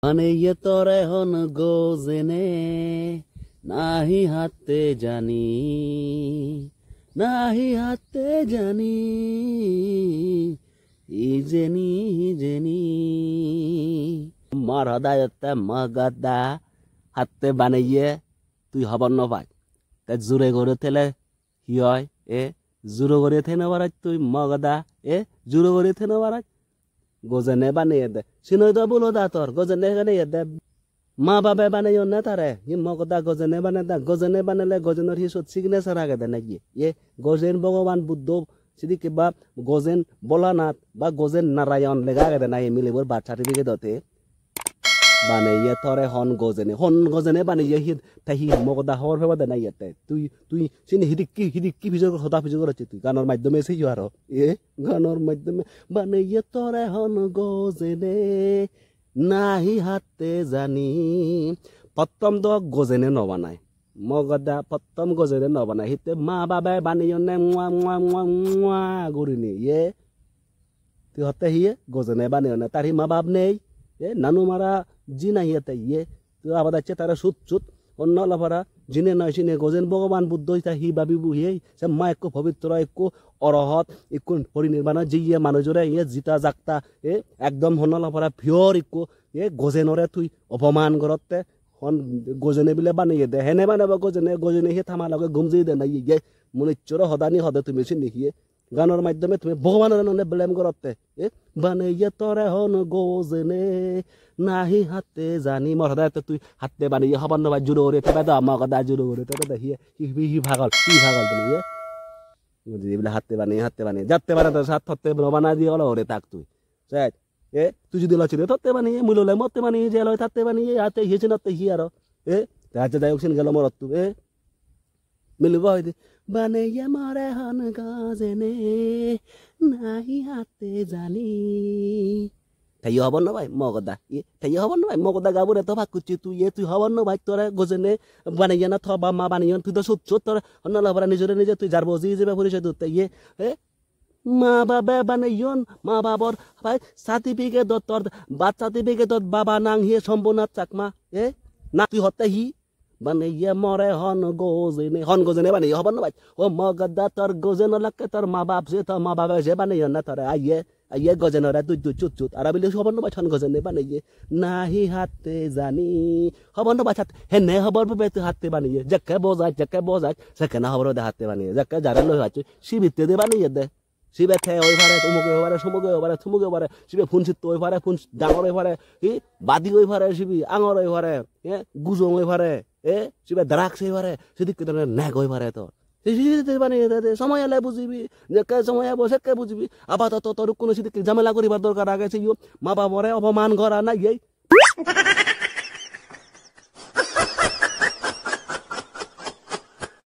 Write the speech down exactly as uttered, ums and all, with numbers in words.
Baneye tore hon gojene, nahi hatte jani, nahi hatte jani, ijeni, ijeni. Mor hoda ette Mogoda hatte baneye tui hobor no pai. Te jure guri thele hi oi? E, juro guri thei no parai tui Mogoda? E, juro guri thei no parai? Gojene baneye de. Sinoi do bul hoda tor. Gojene baneye de. Ma babe baneyon ne tare. Hi Mogoda gojene bane da. Gojene banele gojenor hi sot signature agede nahi? Ye, gojen Bhogoban Buddho sidikke ba gojen Bholanath ba gojen Narayon lega agede nahi milebor birth certificate-ote? Baneye tore hon gojene, hon gojene baneye hi, te hi Mogoda hobor pebode nahi ette? Tui, tui sini hidikki, hidikki pijor, hoda pijor gorocche tui, ganor maddhome seyo aro. E, ganor maddhome, baneye tore hon gojene, nahi hatte jani. Pottom do gojene no banai. Mogoda pottom gojene no banai. Hitte ma babe baneyonne mua, mua, mua, mua gurinei, ye. Tui hotte hiye? Gojene baneyonne. Tar hi ma bap nei? E, nanu mara ji nahi ette, ye? Tui abadacche tare sut sut. Onno lafara jine noi sine gojen Bhogoban Buddho ita hi babibu, ye? Se ma ekko pobitro, ekko orohot, ekko porinirbano jiye manujore, ye, jita jakta, e, ekdom honno lafara pure ekko, ye, gojenore tui opoman gorotte, hon gojene bile baneye de. Hene banebo gojene, gojene hiye tama loge gum jeye de nahi, ye? Munuchoro hodani hode tumi sini hiye? Ganor maddhome tumi Bhogobanore nonne blame gorotte. E, baneye tore hon gojene, nahi hatte jani. Mor hoda ette tui hatte baneye hobor no pai, juro guri thebe do, Mogoda juro guri thebe do. Hiye, hi, hi, hi pagol, hi pagol tumi, ye? Mui jodi bile hatte baneye, hatte baneye. Jatte bane to sat totte no banai di olo ore tak tui. Sej. E, tui jodi locchede totte baneye, mui lole motte baneye, jel oi tatte baneye, atte hiye sinotte hi aro. E, te aja jai hok sin gelo morottu. E, Milibo hoide, baneye more hon gojene, nahi hatte jani. Teyo hobor no pai, Mogoda. Ye, teyo hobor no pai, Mogoda gabure to bak kucchi tui, ye, tui hobor no pai, tore gojene baneye na to bap ma baneyon, tui do sut sut tore, honno lafara nijore nije tui jar boji ijebe porichoi dotte, ye, e? Ma babe baneyon, ma babor pai certificate dot tor, birth certificate dot baba nang hiye Shambhunath Chakma, e? Na tui hotte hi? Baneye more hon gojene, hon gojene baneye hobor no pai. O Mogoda tor gojen olakke tor ma bap, se tor ma babe je baneyon na tore, aiye, aiye gojenore duj duj chut chut. Ara bile hobor no pai hon gojene baneye. Nahi hatte jani. Hobor no pai hat-, henne hobor pebe tui hatte baneye. Jekke bojai, jekke bojai, sekke na hobor pebe hatte baneye. Jekke jare loi pacche, sibitte de baneye de. Sibe te oi pare, umuke oi pare, sumuke oi pare, tumuke oi pare, sibe phun sitto oi pare, phun dangor oi pare, hi, badi oi pare, sibe angor oi pare, e, gujong oi pare, e, sibe drugs oi pare, sidikke dhoronor neg oi pare to. Hi, hi, hi, hi, mane, ede, ede, somoy ele bujibi, jekke somoy ebo sekke bujibi. Apatoto tor ukkuno sidikke jamela guribar dorkar age, seyo ma babore opoman gora na, ye.